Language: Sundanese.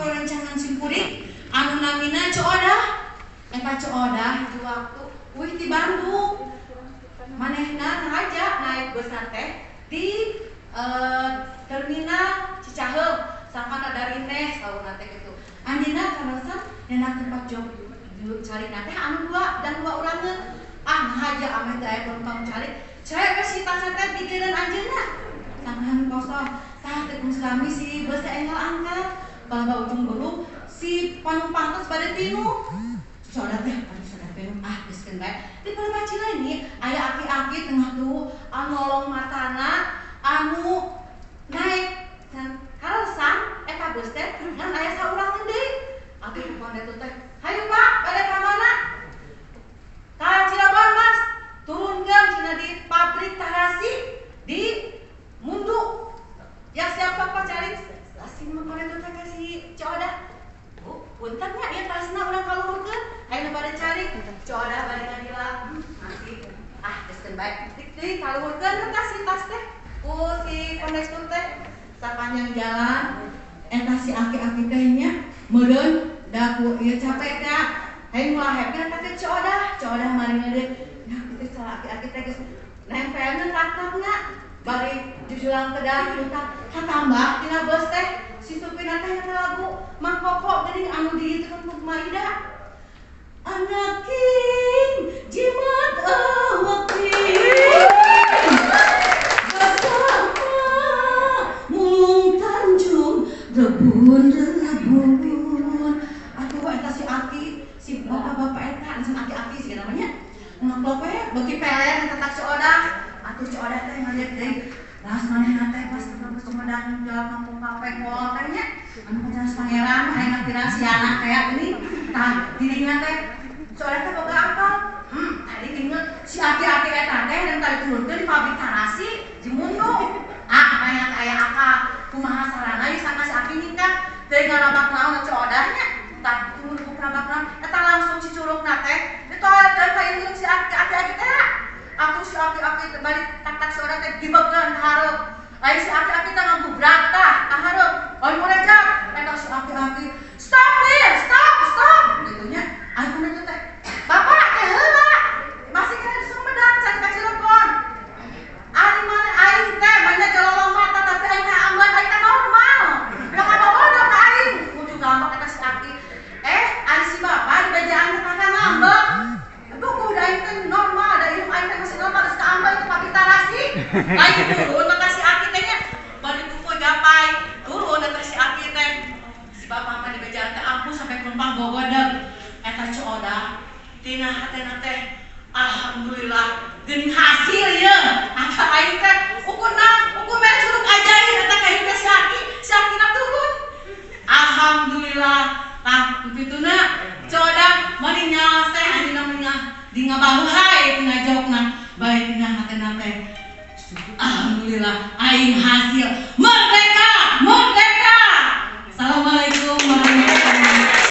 ku rencangan simkuring anu namina Ceu Odah. Eta Ceu Odah hiji waktu uih di Bandung, manehna ngahaja naik bus teh di terminal Cicaheum, sangkana dari teh saurna teh gitu. Anjeunna kaleresan nyandak tempat jok calik teh anu dua dan dua urangeun. Ah, ngahaja ameh teh aya penumpang calik cewek we, si tasna teh pikiran anjeunna sangkan kosong. Tah, teh lami si bus teh enggal angkat balaba Ujung Berung, si panumpang tos pada pinuh. Ceu Odah teh, aduh, sudah pinuh, ah, geus bae. Di Palembang ini aya aki-aki tengah tuh anu nolong matana anu naik dan kaleresan eta bus teh ngan aya saurang deui. Atuh ku kondektur teh, "Hayu, Pak, bade ka mana?" "Ka Cirebon, Mas." "Turunkeun," cenah, "di pabrik tarasi di Mundu." "Ya, siap, Pak, cari." Asing mah kondektur teh ka si Ceu Odah, "Bu, punten nya, ieu tasna urang kaluhurkeun." Ayeuna bade cari Ceu Odah bade ngadila masih, ah, geus bae tik tik kaluhurkeun eta si tas teh ku si kondektur teh. Sapanjang jalan eta si aki-aki teh nya meureun da ku ieu capek teh hayang mulai happy eta teh Ceu Odah. Ceu Odah mari ngade nya kitu, salah aki-aki teh geus nempelna tak-takna bari jujulang kedah lutak katambah tina bus teh si supirna teh eta lagu Mang Koko geuning anu di itu kan ku Maida, "Anaking jimat awaking bersama mulung Tanjung rebun rebun." Atuh eta si aki, si bapak-bapak eta langsung aki-aki sih namanya ngaplok we beuki peler eta tak Ceu Odah. Atuh Ceu Odah teh ngaliat deui las manehna teh pas ketemu Sumedang jalan kampung Kapekol teh nya anu pacar pangeran aya tirasi anak kayak gini. Tah, dirinya teh Ceu Odah teh boga akal. Tadi inget si aki-aki eta teh dan tadi turunkeun di pabrik tarasi di Mundu. Ah, aya aya akal kumaha sarana ieu sangka si aki nikah teh ngarabak naon Ceu Odah nya. Tah, turun ku rabak naon eta langsung cicurukna teh ditoelkeun ka indung si aki-aki teh. Atuh si aki-aki teh balik tak-tak si Odah teh gibegeun ka hareup. Lain si aki-aki teh ngagubrak tah ka hareup. "Oi, murejak." Eta si aki-aki, "Stop here, stop, stop," gitu nya. Anu itu teh, "Bapak teh heula masih kena di Sumedang can ka Cirebon. Ari mana aing teh banyak jelolong mata, tapi aing teh ambeun, aing teh normal. Udah kabobodo ka aing." Ujung ngambek eta si aki. "Eh, ari si bapak di bejaan teh kakak ngambek. Buku da aing teh normal, da ilmu aing teh masih normal, geus kaambek itu pabrik tarasi." Lain turun eta si aki teh nya. Bari kuku gapai, turun eta si aki teh. Si bapak mah di bejaan teh ampun sampai penumpang gogodeg. Eta Ceu Odah tina hatena teh, alhamdulillah geuning hasil ye. Ata aing teh ukurna ukur mere curug ajaib eta ka hidup si aki, si akina turun. Alhamdulillah. Tah, kituna Ceu Odah meuni nyaos teh anjeunna meuni di ngabaluhai tina jokna bae tina hatena teh, alhamdulillah aing hasil.